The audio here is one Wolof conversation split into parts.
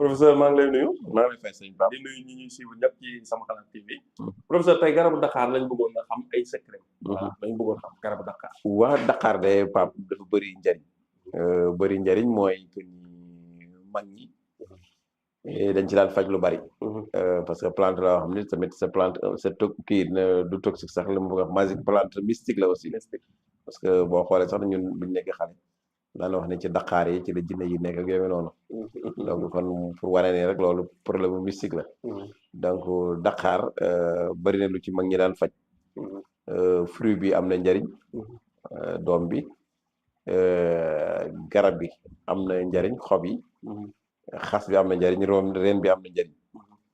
professeur maa ngi lay nuyu. maa ngi lay fay sëñ Pape di nuyu ñi ñuy suivre ñëpp ci Sama Xalaat TV. professeur tey garabu Dakar lañ bëggoon a xam ay secret. voilà lañ bëggoon xam garabu Dakar. waa Dakar de Pape dafa bëri njariñ. bëri njariñ mooy que ni mag ñi dañ ci daan faj lu bari. parce que plante la yoo xam ne tamit sa plante kii du toxique sax la mu bëgg a wax magique plante mystique la aussi. parce que boo xoolee sax ñun buñ nekk xale daan wax ne ci Dakar yi ci la jinne yi nekk ak yooyu noonu. donc kon pour wane ne rek loolu problème mystique la. donc Dakar bëri na lu ci mag ñi daan faj. fruit bi am na njariñ. doom bi garab bi am na njariñ xob yi. xas bi am na njariñ reen bi am na njariñ.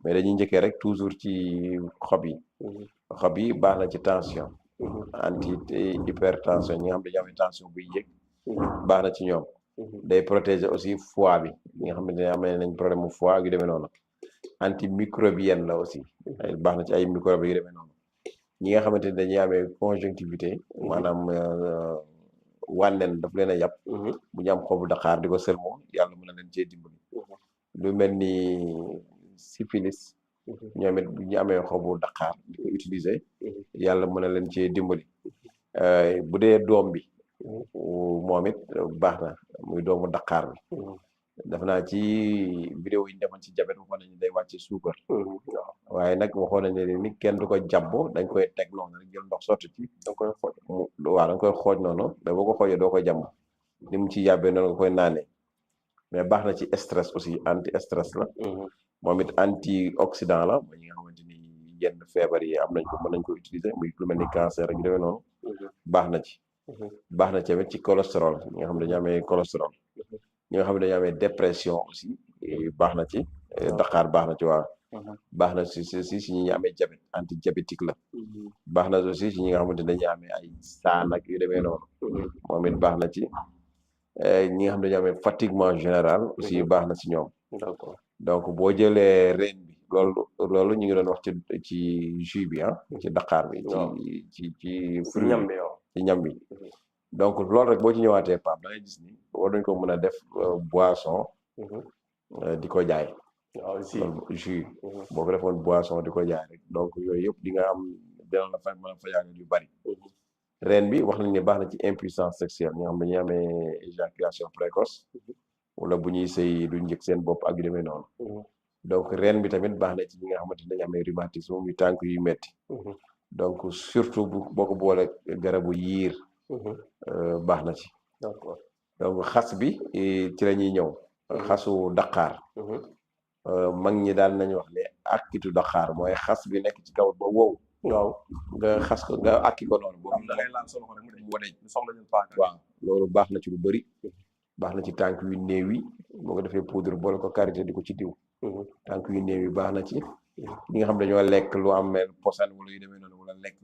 mais dañuy njëkkee rek toujours ci xob yi. xob yi baax na ci tension. anti hypertension ñi nga xam ne dañoo am tension buy yëg. baax na ci ñoom. day protéger aussi foie bi ñi nga xamante ne am nañ problème mu foie ak yu demee noonu. antimicrobienne la aussi. baax na ci ay microbes yu demee noonu. ñi nga xamante ne dañuy amee conjonctivité maanaam wànneen daf leen a yàpp. bu ñu am xobu Dakar di ko sëlmoo yàlla mën na leen cee dimbali. lu mel ni syphilis. ñoom it bu ñu amee xobu Dakar di ko utiliser. yàlla mën na leen cee dimbali. bu dee doom bi. moom it baax na muy doomu Dakar bi. def naa ci vidéo yi ñu defoon ci jabet waxoon nañu day wàcce suukar. waaye nag waxoon nañu ne ni kenn du ko jàmbo dañ koy teg noonu rek jël ndox sotti ci. da koy xooj waaw da nga koy xooj noonu mais boo ko xoojee doo koy jàmb ni mu ci yàbbee noonu nga koy naanee mais baax na ci stress aussi anti stress la. moom it antioxydant la mooy ñi nga xamante ni yenn feebar yi am nañ ko mën nañ ko utiliser muy lu mel ni cancer ak yu demee noonu. baax na ci. baax na tamit ci cholestérol ñi nga xam ne dañu amee cholestérol. ñi nga xam ne dañoo amee dépression aussi baax na ci. Dakar baax na ci waaw. baax na si ñi amee diabète anti diabétique la. baax na aussi si ñi nga xamante ne dañuy amee ay saan ak yu demee noonu. moom it baax na ci. ñi nga xam ne dañoo amee fatiguement général aussi baax na ci ñoom. d'accord donc boo jëlee reen bi loolu ñu ngi doon wax ci jus bi ci Dakar bi. ci fruit ñam bi yow ci ñam bi. donc loolu rek boo ci ñëwaatee Pape da ngay gis ni war nañ ko mën a def boisson. di ko jaay. waaw si jus. boo ko defoon boisson di ko jaay rek donc yooyu yëpp di nga am dina la fay mën a fajaale yu bari. reen bi wax nañ ne baax na ci impuissance sexuelle ñi nga xam ne dañuy amee éjaculation précoce. wala bu ñuy sëy duñ njëkk seen bopp ak yu demee noonu. donc reen bi tamit baax na ci ñi nga xamante ne dañu amee rhumatisme muy tànk yu metti. donc surtout boo ko boole garabu yiir. baax na ci. d'accord donc xas bi ci la ñuy ñëw. xasu Dakar. mag ñi daal nañu wax ne akkitu Dakar mooy xas bi nekk ci kaw ba wow. waaw nga xas ko nga akki ko noonu. boobu da ngay laal sa loxo rek mu dañ soxla ñu paaka. waaw loolu baax na ci lu bëri. baax na ci tànk yu néew yi boo ko defee poudre boole ko karité di ko ci diw. tànk yu néew yi baax na ci. ñi nga xam dañoo lekk lu am mel posan wala yu demee noonu wala lekk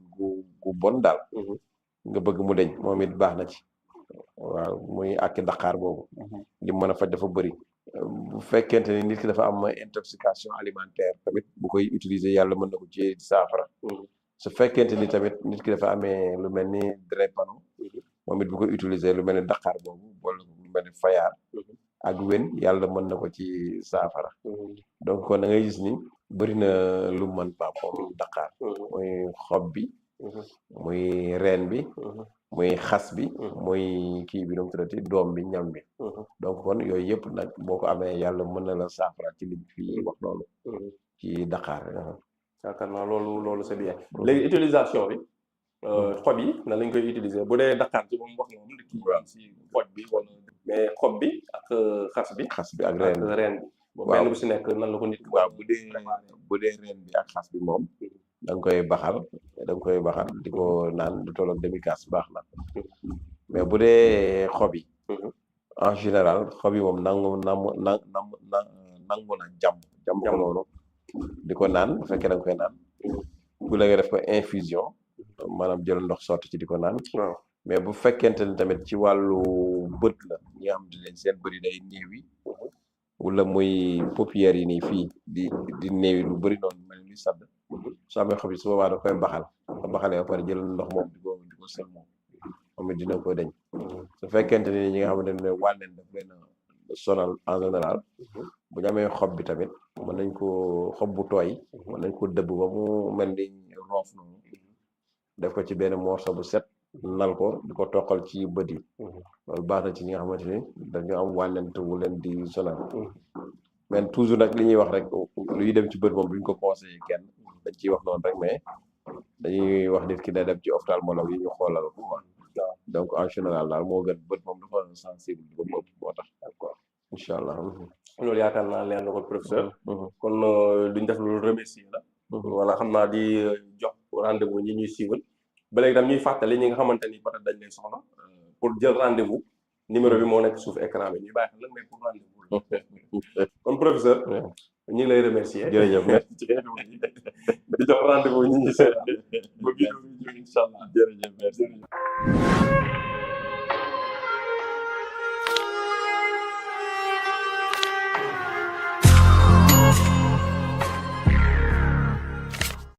gu bon daal. nga bëgg mu deñ moom it baax na ci. waaw muy akki Dakar boobu. li mën a faj dafa bëri. bu fekkente ni nit ki dafa am intoxication alimentaire tamit bu koy utiliser yàlla mën na ko ci saafara. su fekkente ni tamit nit ki dafa amee lu mel ni drépano. moom it bu koy utiliser lu mel ni Dakar boobu wala lu mel ni fayaar. ak wen yàlla mën na ko ci saafara. donc kon da ngay gis ni bëri na lu mën Pape Dakar. muy xob bi. muy reen bi. muy xas bi. muy kii bi nu mu tuddati doom bi ñam bi. donc kon yooyu yëpp nag boo ko amee yàlla mën na la saafara ci liñ fi wax loolu. ci Dakar. yaakaar naa loolu c'est bien. léegi utilisation bi. xob yi nan lañ koy utiliser bu dee Dakar ci moom wax nga moom kii si xob bi wala mais xob bi ak xas bi. xas bi ak reen bi. waaw benn bu si nekk nan la ko nit. waaw bu dee reen bi ak xas bi moom. da nga koy baxal di ko naan du tolloog demi-casse baax na. mais bu dee xob yi. en général xob yi moom nangu na jàmm ko noonu. di ko naan bu fekkee da nga koy naan. bu la nga def ko infusion. maanaam jël ndox sotti ci di ko naan. mais bu fekkente ni tamit ci wàllu bët la ñi nga xam ne seen bët yi day néew yi. wala muy paupières yi nii fii di néew yi lu bëri noonu mel ni luy sadd. soo amee xob yi su boobaa da koy baxal. nga baxalee ba pare jël ndox moom di ko sël moom. moom it dina ko deñ. su fekkente ni ñi nga xamante ne wànneen daf leen sonal en général. bu ñu amee xob bi tamit mën nañ ko xob bu tooy mën nañ ko dëbb ba mu mel ni roof noonu def ko ci benn morceau bu set nal ko di ko toqal ci bët yi loolu baax na ci ñi nga xamante ni dañu am wànnent wu leen di sonal mais toujours nag li ñuy wax rek luy dem ci bët moom duñ ko conseillé kenn dañ ciy wax noonu rek mais dañuy wax nit ki day dem ci ophtalmologue yi ñu xoolal ko quoi donc en général daal moo gën bët moom dafa sensible ba mu ëpp moo tax d'accord incha allah loolu yaakaar naa leer na ko professeur kon duñ def loolu remercier la wala xam naa di jox rendez-vous ñi ñuy suivre ba léegi tam ñuy fàttali ñi nga xamante ni peut-être dañ lay soxla pour jël rendez-vous numéro bi moo nekk suuf écran bi ñuy bàyyi xel mais pour rendez-vous kon professeur ñu ngi lay remercier jërëjëf ci di jox rendez-vous ñi ñuy seetaan ba bii incha allah jërëjëf merci